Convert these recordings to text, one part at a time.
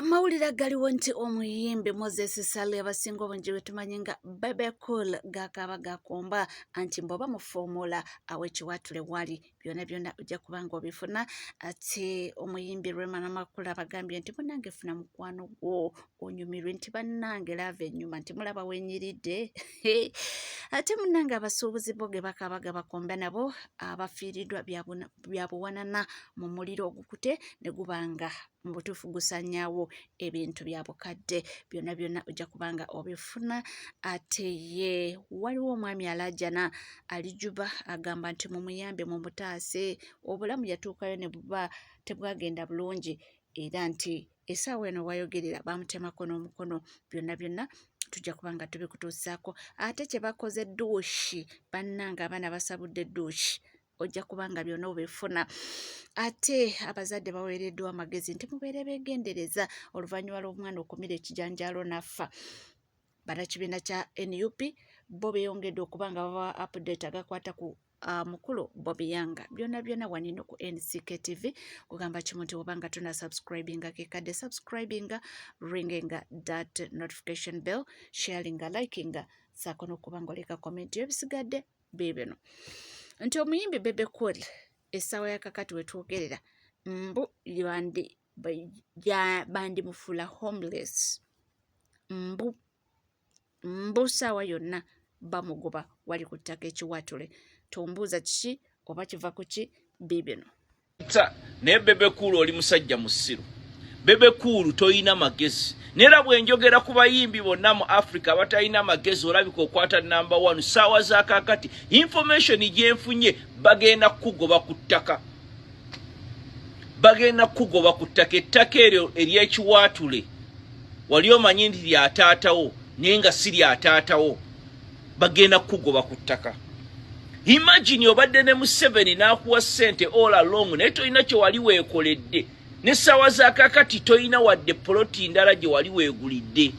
Amawulire galiwo nti omuyimbi Moses Ssali abasinga obungi gwe tumanyi nga Bebe Cool gakaaba gakomba anti mbu oba mufuumuula awo ekiwaatule wali byona byona ojja kuba nga obifuna. Ate omuyimbi Rema Namakula bagambye nti munnange funa mukwano gwo onyumirwe nti bannange laava ennyuma nti mulaba wenyiridde. Ate munnange abasuubuzi bo ge bakaaba gabakomba nabo abafiiriddwa bya buwanana mu muliro ogukute ne guba nga mu butuufu gusanyaawo ebintu bya bukadde. Byonna byonna ojja kuba nga obifuna. Ate ye waliwo omwami alaajana alijuba agamba nti mumuyambe mumutaase, obulamu yatuukayo ne buba tebwagenda bulungi era nti essaawa eno wayogerera bamutemako n'omukono. Byonna byonna tujja kuba nga tubikutuusaako. Ate kye bakoze dduushi bannange, abaana basabudde dduushi, ojja kuba nga byonna obifuna. Ate abazadde baweereddwa amagezi nti mubeere beegendereza oluvannyuma lw'omwana okumira ekijanjaalo n'affa. Bannakibiina kya NUP bo beeyongedde okuba nga babawa update agakwata ku mukulu Bobi Young. Byonna byonna wanino ku NCK TV. Kugamba kimu nti oba nga tuna subscribinga kekadde subscribinga, ringinga that notification bell, sharinga, likinga, saako n'okuba nga oleka comment. Ebisigadde biibino nti omuyimbi Bebe Cool essaawa ya kakati wetwogerera mbu bandimufuula homeless, mbu mbu ssaawa yonna bamugoba wali ku ttaka ekiwatule. Tombuuza kiki oba kiva ku ki, biibino. Naye Bebe Cool oli musajja musiru. Bebe Cool toyina magezi. Nera bwe njogera ku bayimbi bonna mu Africa abatalina magezi olabika okwata number 1. Ssaawa za kaakati information gye nfunye bagenda kukugoba ku ttaka, bagenda kukugoba ku ttaka, ettaka eryo ery'ekiwaatule wali omanyi nti lyataatawo naye nga si lyataatawo, bagenda kukugoba ku ttaka. Imagine obadde ne Museveni n'akuwa ssente all along naye tolina kye wali weekoledde, n'essaawa za kakati tolina wadde poloti ndala gye wali weegulidde.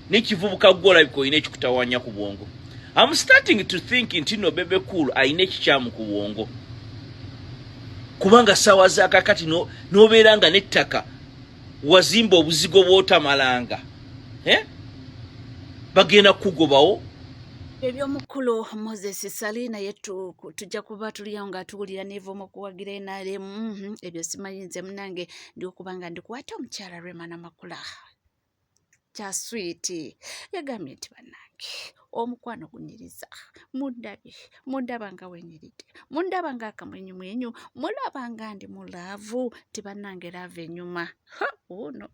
N'ekivubuka gwe olabika olina ekikutawanya ku bwongo. I'm starting to think nti no Bebe Cool alina ekikyamu ku bwongo, kubanga ssaawa za kakati n'obeera nga n'ettaka wazimba obuzigo bw'otamalanga, eh? Bagenda kukugobawo. Ebyomukulu Moses Ssali naye tujja kuba tuliyo nga tuwulira neva omukuwagira NRM. Ebyo simanyi nze munange ndi okuba nga ndikuwate omukyala Rema Namakula kya swiiti yagambye nti bannange omukwano gunyiriza, mundabye, mundaba nga wenyiridde, mundaba nga akamwenyumwenyu, mulaba nga ndi mu love, ti bannange love enyuma uno.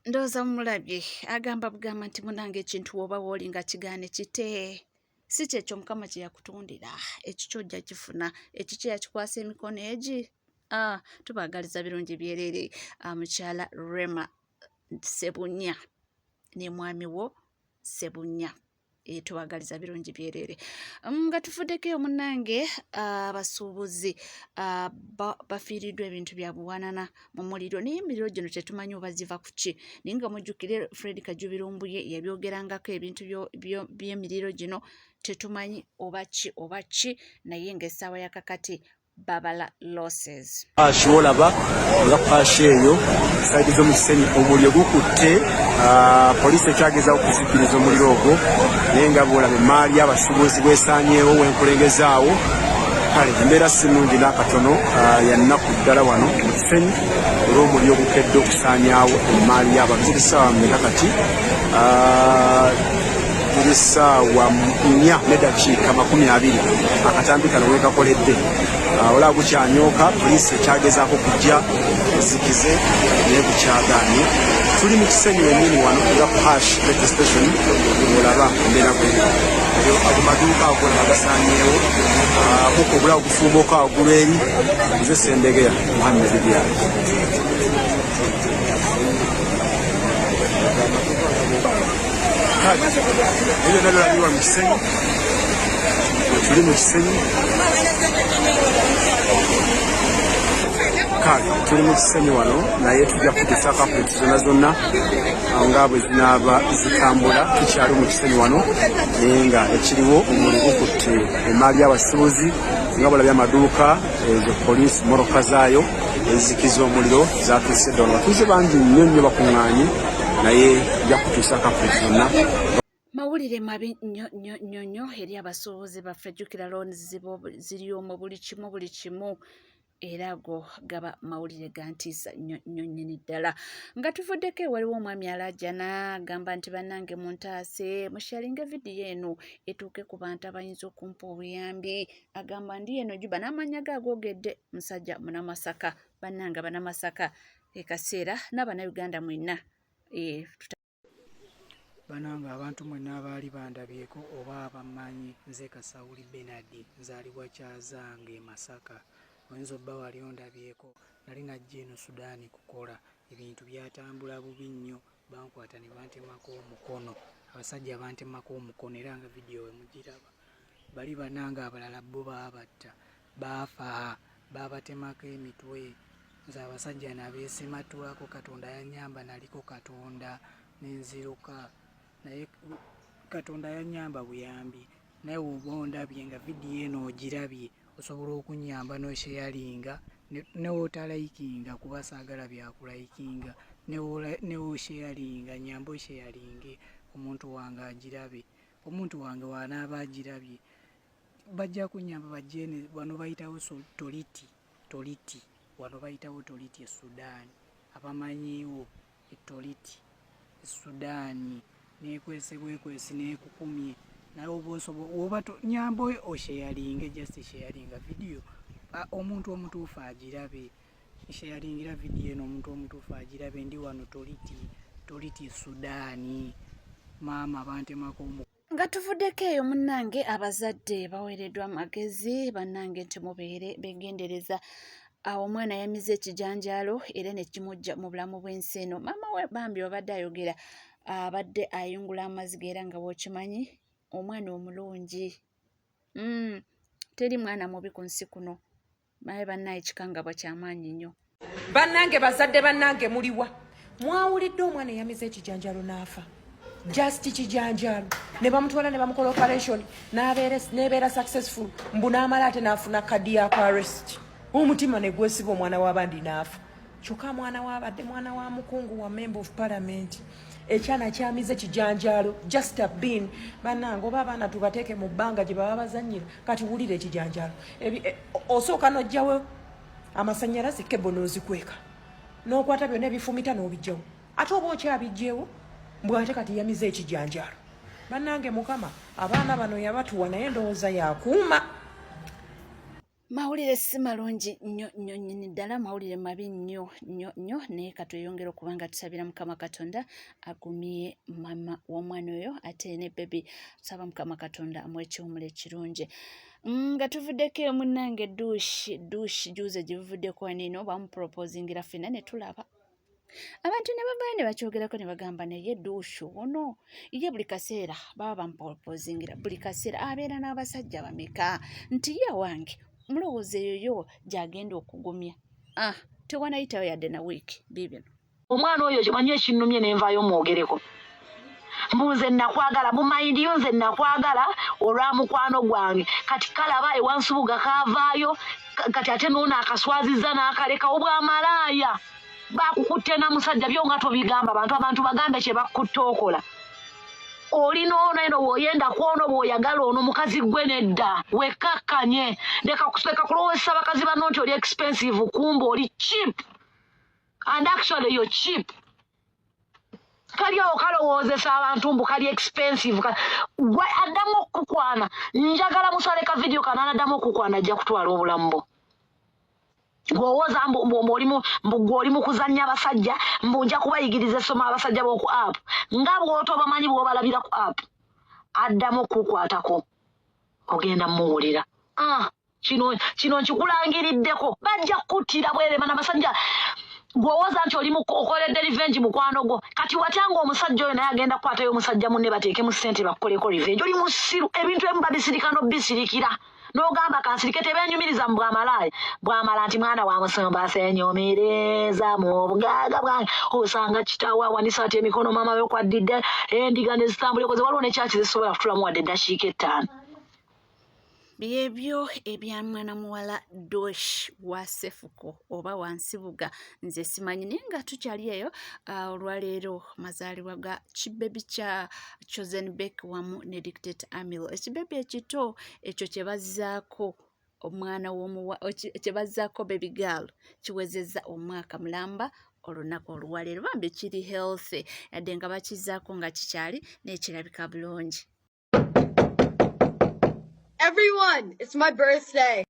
Ndowooza mumulabye agamba bugamba nti munange ekintu woba wooli nga kigaane kite si kyekyo Mukama kye yakutondera, ekikyo ojja kifuna, ekikyo yakikwasa emikono egi. Tubaagaliza birungi byereere. Mukyala Rema Ssebunya ne mwami wo Ssebunya, tubagaliza birungi byereere. Nga tuvuddeko eyo munnange, abasuubuzi bafiiriddwa ebintu bya buwanana mu muliro, naye emiriro gino tetumanyi oba ziva ku ki, naye nga mujjukire Fred Kajubi Lumbuye yabyogerangako ebintu by'emiriro gino, tetumanyi oba ki oba ki, naye ng'essaawa ya kakati babala losses. Pashi olaba nga pashi eyo saidi z'omu Kisenyi omuliro gukutte, poliisi ekyagezaako okuzikiriza omuliro ogwo, naye nga bw'olaba emmaali y'abasuubuzi bwesaanyeewo wenkulengezaawo. Kale embeera si nnungi n'akatono, ya nnaku ddala wano mu Kisenyi olw'omuliro ogukedde okusaanyaawo emmaali y'abantu. Ziri ssaawa mmeka kati? Ziri ssaawa 4:20 akatambi kano wekakoledde. Olaba gukyanyooka, poliisi ekyagezaako kujja ezikize naye gukyagaanye. Tuli mu Kisenyi wennyini wano nga Hash petrol station, olaba embeera bweri. Ago maduuka ago gasaanyeewo, kuko obulawo gufuumuuka waggulu eri. Nze Ssendegeya Muhammed Byalo. Kale ebyo byonna birabirwa mu Kisenyi. Tuli mu Kisenyi, kale tuli mu Kisenyi wano, naye tujja kutuusaako updates zonna zonna nga bwe zinaaba zitambula. Tukyali mu Kisenyi wano, naye nga ekiriwo omuliro gukutte emaali y'abasuubuzi nga bulabye amaduuka. Ezo poliisi mmotoka zaayo ezizikiza omuliro zatuuse dda wano. Batuuze bangi nnyo nnyo bakuŋŋaanye, naye nja kutuusaako updates zonna. Mawulire mabi nnyo nnyo nnyo nnyo eri abasuubuzi baffe. Jjukira loans ziri omwo, buli kimu buli kimu, era ago gaba mawulire ga ntiisa nnyo nnyo nnyini ddala. Nga tuvuddeko, waliwo omwami alaajana, agamba nti bannange muntaase, musharinge vidiyo eno etuuke ku bantu abayinza okumpa obuyambi. Agamba ndi eno Juba, n'amannya ge agoogedde, musajja Munamasaka. Bannange Abanamasaka ekaseera n'Abannayuganda mwenna. Banange abantu mwenna abaali bandabyeko oba abammanyi, nze Kasawuli Benard, nzaalibwa Kyazange e Masaka. Oyinza obba wali ondabyeko. Nali najja eno Sudaani kukola, ebintu byatambula bubi nnyo, bankwata ne bantemako omukono. Abasajja bantemako omukono era nga vidiyo we mugiraba. Bali banange abalala bo baabatta, baafa, baabatemako emitwe. Nze abasajja nabeesimattulako, Katonda yannyamba, naliko Katonda nenziruka, naye Katonda yannyamba buyambi. Naye woba ondabye nga vidiyo eno ogirabye, osobola okunnyamba n'osharinga newotalikinga, kuba saagala byakulayikinga, newosharinga, nyamba osharinge omuntu wange agirabe. Omuntu wange wanaaba agirabye bajja kunyamba bajje. Wano bayitawo Toliti, Toliti, wano bayitawo Toliti e Sudaani. Abamanyiiwo e Toliti e Sudaani, nekwese bwekwesi nekukumye, naye oba osobola oba nyamba osharinge, just sharinga vidiyo omuntu omutuufu agirabe. Sharingira vidiyo eno omuntu omutuufu agirabe. Ndi wano Toliti, Toliti e Sudaani. Maama bantemako omu. Nga tuvuddeko eyo, munnange, abazadde baweereddwa amagezi, bannange, nti mubeere begendereza. Awo omwana yamize ekijanjaalo era ne kimujja mu bulamu bw'ensi eno. Maama we bambi wabadde ayogera, abadde ayungula amaziga, era nga bw'okimanyi omwana omulungi, teri mwana mubi ku nsi kuno. Naye bannaye kikangabwa kyamaanyi nnyo. Bannange bazadde, bannange muliwa? Mwawulidde omwana eyamize ekijanjalo n'afa? Just kijanjalo, ne bamutwala ne bamukola operation nebeera successful, mbu n'amala ate n'afuna cardiac arrest, omutima ne gwesiba, omwana w'abandi n'afa. Kyokka mwana wabadde mwana wa mukungu wa member of parliament. Ekyana kyamize kijanjalo, just a bean. Bannange, oba abaana tubateeke mu bbanga gye baba bazanyira. Kati wulira ekijanjalo. Osooka n'ojjawo amasanyalaze, cable n'ozikweka, n'okwata byonna ebifumita n'obijjawo, ate oba okyabijjewo mbwate kati yamize ekijanjalo. Bannange, Mukama abaana bano yabatuwa, naye ndowooza yakuuma. Mawulire si malungi nnyo nnyo nnyini ddala, mawulire mabi nnyo nnyo nnyo, naye katweyongere okuba nga tusabira Mukama Katonda agumye mama w'omwana oyo, ate ne baby tusaba Mukama Katonda amuwe ekiwumulo ekirungi. Nga tuvuddeko eyo, munnange, Dush Dush juze gye buvuddeko wano bamuproposingira, ffenna ne tulaba abantu ne bavayo ne bakyogerako ne bagamba, naye Dush ono ye buli kaseera baba bamuproposingira, buli kaseera abeera n'abasajja bameka? Nti ye wange mulowooza eyo yo gy'agenda okugumya? Ah, tewanayitayo yadde na wiiki, biibino. Omwana oyo kimanyi ekinnumye nenvaayo mwogereko, mbu nze nakwagala mu mind yo, nze nakwagala olwa mukwano gwange. Kati kalaba ewansubuga kaavaayo, kati ate noono akaswaziza n'akalekawo bwamalaaya. Bakukutte na musajja, byo nga tobigamba bantu. Abantu bagambe kye bakutte okola. Olina ono eno bw'oyenda kwono bw'oyagala ono mukazi gwe nedda, wekkakkanye, leka kuseka kulowoozesa bakazi banno nti oli expensive, kumba oli cheap, and actually you're cheap. Kali awo kalowoozesa abantu mbu kali expensive. Gwe addamu okukukwana, njagala musale ka vidiyo kano, anaddamu okukukwana ajja kutwala obulamu bwo. Gw'owooza mbu oli mbu gwe oli mu kuzannya abasajja, mbu nja kubayigiriza essomo abasajja b'oku app, nga bw'otobamanyi bw'obalabira ku app. Addamu okukukwatako ogenda muwulira. Ah, kino kino nkikulangiriddeko, bajja kukuttira bwerema n'abasajja. Gwowoza nti oli okoledde revenge mukwano gwo, kati watya nga omusajja oyo naye agenda kukwatayo omusajja munne bateekemu ssente bakukoleko revenge? Oli musiru. Ebintu ebimu babisirika n'obisirikira, n'ogamba kansirike. Tebenyumiriza mu bwamalaaya bwamala nti mwana wa musumba senyumiriza mu bugaaga bwange. Osanga kitaawe awanisa ati emikono, maama we kwaddidde endiga nezitambula ekoze. Waliwo nekyaki zisobola kutulamu wadde eddakiika 5. Byebyo ebya mwana muwala Dosh wa Sefuko oba Wansibuga, nze simanyi. Naye nga tukyali eyo, olwaleero mazaalibwa ga kibebi kya Chosen Becky wamu ne Dictator Amil. Ekibebi ekito ekyo kye bazzaako omwana w'omuwa, kye bazzaako baby girl, kiwezezza omwaka mulamba olunaku olwaleero. Bambi kiri healthy, yadde nga bakizzaako nga kikyali, n'ekirabika bulungi. Everyone, it's my birthday.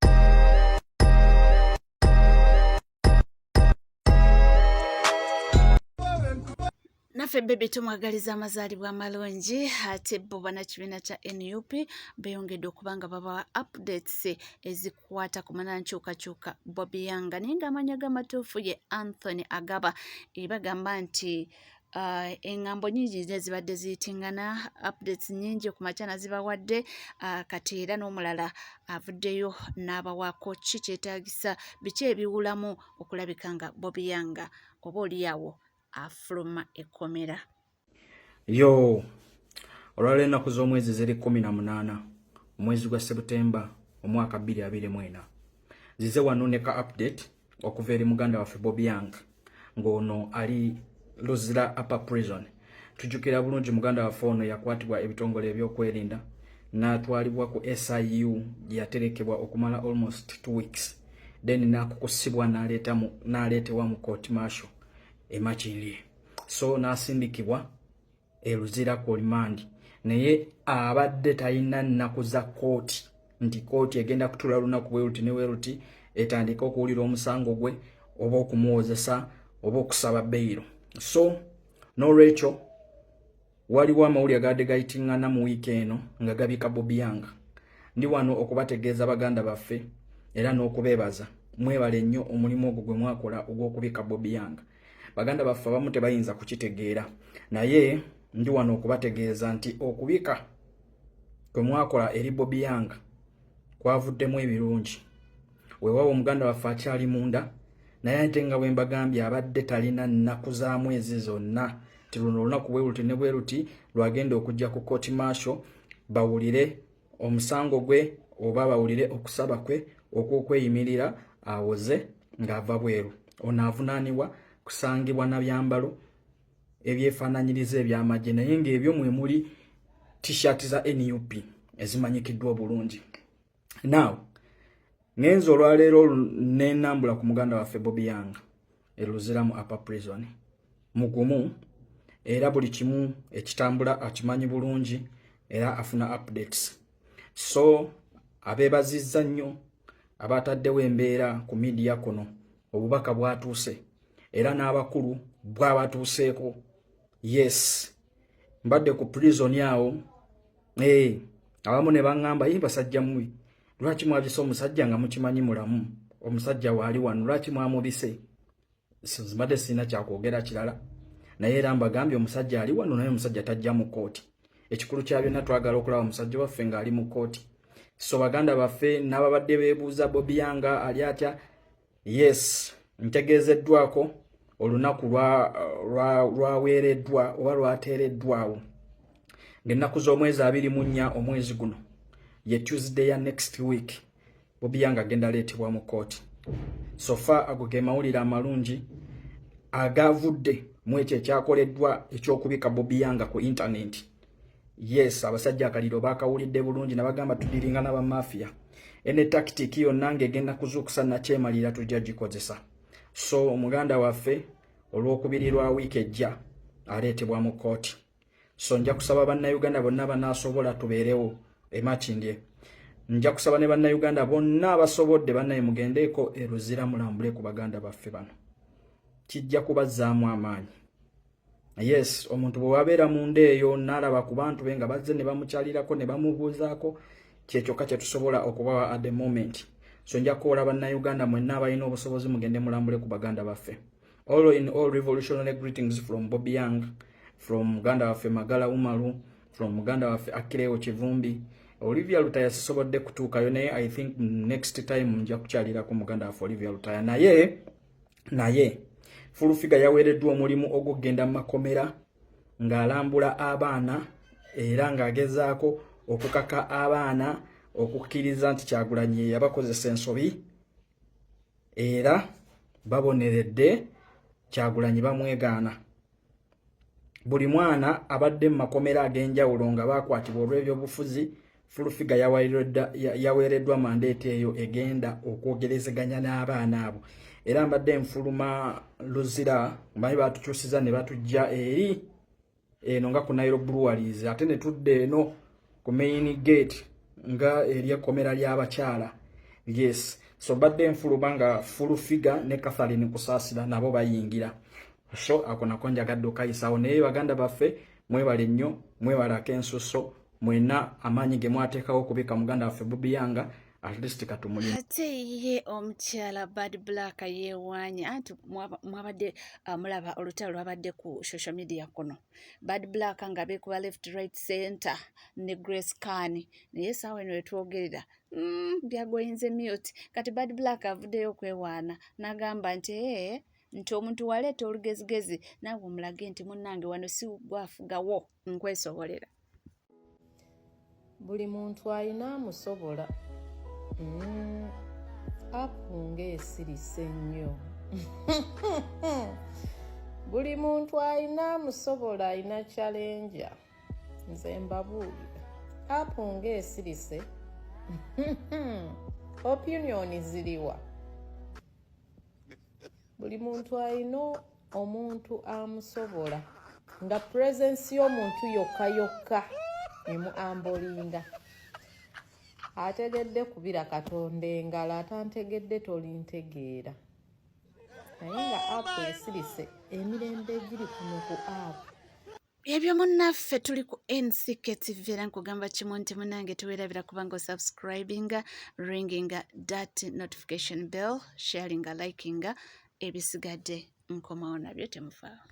Naffe bebi tumwagaliza amazaalibwa amalungi. Ate bo bannakibiina kya NUP beeyongedde okuba nga babawa updates ezikwata ku munankyukakyuka Bobi Young, naye ng'amanya g'amatuufu ye Anthony Agaba. Bagamba nti eŋŋambo nyingi ezibadde ziyitingana, updates nyingi ku makya nazibawadde. Kati era n'omulala avuddeyo n'abawaako ki kyetaagisa, biki ebiwulamu okulabika nga Bobi Young oba oliawo afuluma ekkomera. Yo, olwaleero ennaku z'omwezi ziri 18 omwezi gwa Sebutemba omwaka 2024. Nzize wano ne ka update okuva eri muganda waffe Bobi Young, ng'ono ali Luzira Upper Prison. Tujjukira bulungi muganda waffe ono yakwatibwa ebitongole ebyokwerinda n'atwalibwa ku SIU gye yaterekebwa okumala almost 2 weeks, then n'akukusibwa n'aleetebwa mu court martial e Makindye, so n'asindikibwa e Luzira ku remand. Naye abadde talina nnaku za kooti nti kooti egenda kutuula lunaku bweruti ne bweruti etandike okuwulira omusango gwe oba okumuwozesa oba okusaba beyiro. So n'olwekyo waliwo amawulire agabadde gayitiŋŋana mu wiiki eno nga gabika Bobi Young. Ndi wano okubategeeza baganda baffe era n'okubeebaza. Mwebale nnyo omulimu ogwo gwe mwakola ogw'okubika Bobi Young. Baganda baffe abamu tebayinza kukitegeera, naye ndi wano okubategeeza nti okubika kwe mwakola eri Bobi Young kwavuddemu ebirungi. Weewaawo omuganda waffe akyali munda, naye ate nga bwe mbagambye, abadde talina nnaku za mwezi zonna ti luno olunaku bwe luti ne bwe luti lwagenda okujja ku court martial bawulire omusango gwe oba bawulire okusaba kwe okw'okweyimirira awoze ng'ava bweru. Ono avunaanibwa kusangibwa na byambalo ebyefaananyiriza ebyamagye, naye ng'ebyo mwe muli T-shirt za NUP ezimanyikiddwa obulungi. Now ngenze olwaleero nenambula ku muganda waffe Bobi Young e Luzira mu Upper Prison. Mugumu era buli kimu ekitambula akimanyi bulungi era afuna updates. So abeebazizza nnyo abataddewo embeera ku media kuno, obubaka bwatuuse era n'abakulu bwabatuuseeko. Yes, mbadde ku prison awo, abamu ne baŋŋamba, "Ye basajja mmwe, lwaki mwabise omusajja nga mukimanyi mulamu? Omusajja waali wano, lwaki mwamubise?" Mbadde sirina kyakwogera kirala, naye era mbagambye omusajja ali wano, naye omusajja tajja mu kooti. Ekikulu kya byonna, twagala okulaba omusajja waffe ng'ali mu kooti. So baganda baffe n'ababadde beebuuza Bobi Young ali atya, yes, ntegeezeddwako olunaku lwaweereddwa oba lwateereddwawo ng'ennaku z'omwezi 24 omwezi guno, ye Tuesday ya next week, Bobi Young agenda aleetebwa mu kooti. So far ago ge mawulire amalungi agavudde mu ekyo ekyakoleddwa ekyokubika Bobi Young ku intaneti. Yes, abasajja akaliro bakawulidde bulungi nabagamba tudiringa n'abamafiya, ene tactic yonna ng'egenda kuzuukusa nakyemalira tujja gikozesa. So omuganda waffe olwokubiri lwa wiiki ejja aleetebwa mu kooti. So nja kusaba bannayuganda bonna banaasobola tubeerewo emakindye. Nja kusaba ne bannayuganda bonna abasobodde, bannaye mugendeeko e Luzira mulambule ku baganda baffe bano, kijja kubazzaamu amaanyi. Yes, omuntu bwe wabeera munda eyo n'alaba ku bantu be nga bazze ne bamukyalirako ne bamubuuzaako, kyekyokka kye tusobola okubawa at the moment. So nja kuwola bannayuganda mwenna abalina obusobozi mugende mulambule ku baganda baffe. All in all, revolutionary greetings from Bobby Young, from muganda waffe Magala Umaru, from muganda waffe Akileo Kivumbi. Olivia Lutaya sisobodde kutuukayo, naye I think next time nja kukyalirako muganda waffe Olivia Lutaya. Naye Full Figure yaweereddwa omulimu ogw'okugenda mu makomera ng'alambula abaana era ng'agezaako okukaka abaana okukkiriza nti Kyagulanyi yabakozesa ensobi, era baboneredde Kyagulanyi, bamwegaana. Buli mwana abadde mu makomera ag'enjawulo nga bakwatibwa olw'ebyobufuzi, Full Figure yaweereddwa mandate eyo egenda okwogerezeganya n'abaana abo. Era mbadde nfuluma Luzira, mbanyi batukyusiza ne batujja eri eno nga ku Nile Breweries, ate ne tudda eno ku main gate nga eri ekkomera ly'abakyala. Yes, so mbadde nfuluma nga Full Figure ne Catherine Kusaasira nabo bayingira, so ako nako njagadde okayisaawo. Naye baganda baffe, mwebale nnyo, mwebale ak'ensusso mwenna amaanyi ge mwateekawo okubika muganda waffe Bobi Young. At least katumuli. Ate ye omukyala Bad Black yeewaanye, anti mwabadde mulaba olutalo lwabadde ku social media kuno, Bad Black nga beekuba left, right, center ne Grace Khan, naye essaawa eno wetwogerera byagoyinze mute. Kati Bad Black avuddeyo okwewaana n'agamba nti ee nti omuntu waleeta olugezigezi naawe omulage nti munnange wano si gwafugawo, nkwesobolera. Buli muntu alina amusobola. App ng'esirise nnyo. Buli muntu alina amusobola, alina challenger. Nze mbabuulira, app ng'esirise, opinion ziriwa? Buli muntu alina omuntu amusobola, nga presence y'omuntu yokka yokka emu ambolinga. Ategedde kubira Katonda engalo, atantegedde tolintegeera. Naye nga app esirise, emirembe egiri kuno ku app. Ebyo munnaffe, tuli ku NCK TV, era nkugamba kimu nti munnange teweerabira kubanga osubscribinga, ringinga that notification bell, sharinga, likinga. Ebisigadde nkomawo nabyo, temufaawo.